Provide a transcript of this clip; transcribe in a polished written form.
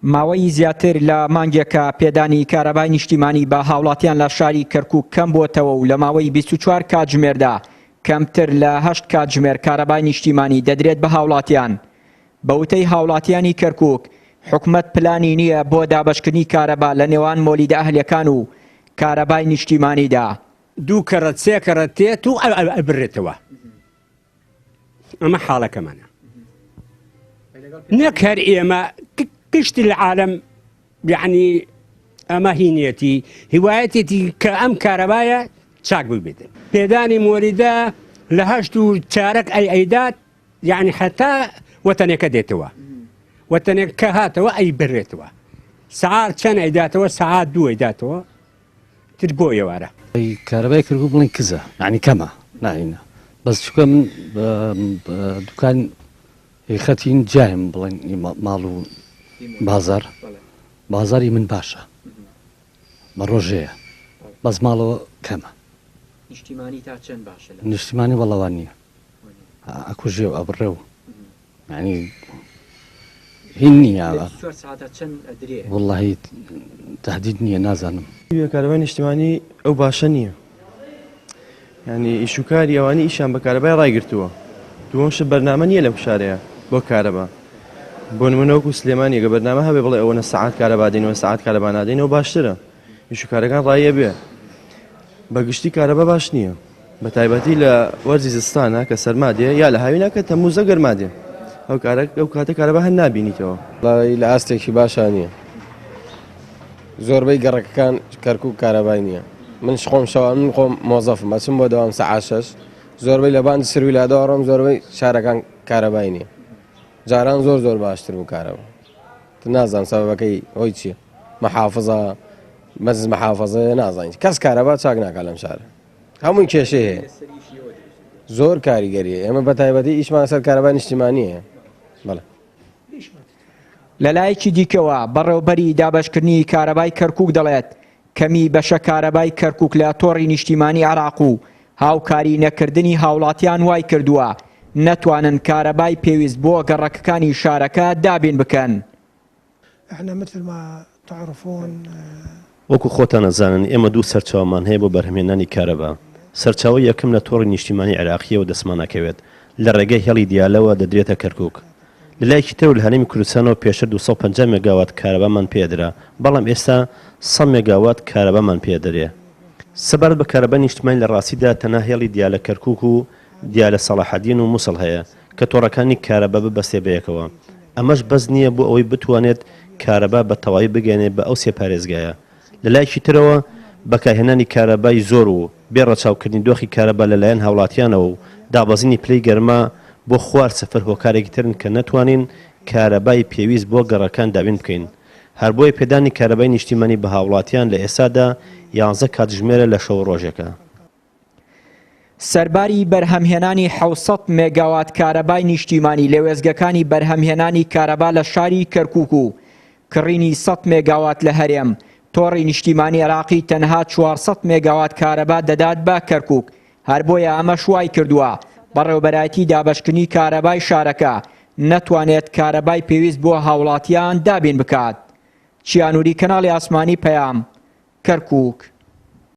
ماوەی زیاتر لە مانگێکە پێدانی کارەبای نیشتیمانی بە هاوڵاتیان لە شاری کەرکوک کەم بووەتەوە و لە ماوەی 24 کاتژمێردا کەمتر لە هەشت کاتژمێر کارەبای نیشتیمانی دەدرێت بە هاوڵاتیان. بە وتەی هاوڵاتیانی کەرکوک، حکومەت پلانی نییە بۆ دابەشکردنی کارەبا لە نێوان مۆلیدە ئەهلیەکان و کارەبای نیشتیمانیدا. دوو کەڕەت سێ کەڕەت تێت و ئەبرێتەوە. ئەمە حاڵەکەمانە نەک هەر ئێمە گشتی لە عالم یعنی ئەمە هینێتی هیوایەتێتی کە ئەم کارەبایە چاک ببێتن پێدانی مۆریدە لە هەشت و چارەک ئەی ئەیدات یعنی حتا وەتەنێکە دێتەوە وەتەنێک کە هاتەوە ئەی برێتەوە سعات چەند ئەیداتەوە سعات دوو ئەیداتەوە تر بۆ ئێوارە. کارەبای کەرکوک بڵێن کزە یانی کەمە ناهینە بەس چونکە من دوکان خەتین جایم بڵێن ماڵ و بازار بازاری من باشە بە ڕۆژەیە بەس ماڵەوە کەمە نیشتیمانی تا چەند باشە نیشتیمانی وەڵاوان نییە ئەکوژێ و ئەبڕێ و یانی هین نییە وەڵاهی تهدید نییە نازانم. کارەبای نیشتیمانی ئەو باشە نییە یعنی ئیشوکاری ئەوانی ئیشان بە کارەبای ڕایگرتووە دووەم شت بەرنامە نییە لەم شارەیە بۆ کارەبا بۆ نمونە وەکو سلێمانی گە بەرنامە هەبێ بڵێ ئەوەنە سەعات کارەبا دێنەوە سەعات کارەبا نادەینەوە باشترە ئیشوکارەکان ڕایە بێ بە گشتی کارەبا باش نییە بە تایبەتی لە وەرزی زستانە کە سەرما دێ یا لە هاوینە کە تەمموزە گەرما دێ ئەو کارە ئەو کاتە کارەبا هەر نابینیتەوە. وەڵی لە ئاستێکی باشا نییە زۆربەی گەڕەکەکان کەرکوک کارەبای نییە من خۆم شەوان من خۆم مۆزەفم ئەچم بۆ دەوام سەعات شەش زۆربەی لە باند سرویلادەوە ڕۆم زۆربەی شارەکان کارەبای نییە جاران زۆر زۆر باشتر بوو کارەبا نازانم سەبەبەکەی هۆی چییە محافزە مەجلس محافزەیە نازانین کەس کارەبا چاک ناکا لەم شارە هەمووی کێشەی هەیە زۆر کاریگەریە ئێمە بە تایبەتی ئیشمان سەر کارەبای نیشتیمانیە بەڵێ. لەلایەکی دیکەوە، بەڕێوبەری دابەشکردنی کارەبای کەرکوک دەڵێت، کەمی بەشە کارەبای کەرکوک لە تۆڕی نیشتیمانی عێراق و هاوکاری نەکردنی هاوڵاتیان وایکردووە نەتوانن کارەبای پێویست بۆ گەڕەکەکانی شارەکە دابین بکەن. وەکو خۆتان ئەزانن ئێمە دوو سەرچاوەمان هەیە بۆ بەرهەمهێنانی کارەبا، سەرچاوەی یەکەم لە تۆڕی نیشتیمانی عێراقییەوە دەستمان ئەکەوێت لە ڕێگەی هێڵی دیالەوە دەدرێتە کەرکوک. لە لایەکی ترەوە لە هەرێمی کوردستانەوە پێشتر 250 مێگاوات کارەبامان پێ ئەدرا، بەڵام ئێستا 100 مێگاوات کارەبامان پێ ئەدرێ. سەبارەت بە کارەبای نیشتمانی لە ڕاستیدا تەنها هێڵی دیالە کەرکوک و دیالە سەڵاحەدین و موسڵ هەیە کە تۆڕەکانی کارەبا ببەستێ بەیەکەوە، ئەمەش بەس نییە بۆ ئەوەی بتوانێت کارەبا بە تەواوی بگەیەنێ بە ئەو سێ پارێزگایە. لە لایەکی ترەوە بەکارهێنانی کارەبای زۆر و بێ ڕەچاوکردنی دۆخی کارەبا لەلایەن هاوڵاتیانەوە و دابەزینی پلەی گەرما بۆ خوار سفر هۆکارێکی ترن کە نەتوانین کارەبای پێویست بۆ گەڕەکان دابین بکەین. هەر بۆیە پێدانی کارەبای نیشتیمانی بە هاوڵاتیان لە ئێستادا یانزە کاتژمێرە لە شەو و ڕۆژێکا. سەرباری بەرهەمهێنانی 700 مێگاوات کارەبای نیشتیمانی لە وێستگەکانی بەرهەمهێنانی کارەبا لە شاری کەرکوک و کڕینی 100 مێگاوات لە هەرێم، تۆڕی نیشتیمانی عێراقی تەنها 400 مێگاوات کارەبا دەدات بە کەرکوک، هەر بۆیە ئەمەش وایکردووە بەڕێوەبەرایەتی دابەشکردنی کارەبای شارەکە نەتوانێت کارەبای پێویست بۆ هاوڵاتیان دابین بکات. چیا نوری کەناڵی ئاسمانی پەیام، کەرکوک.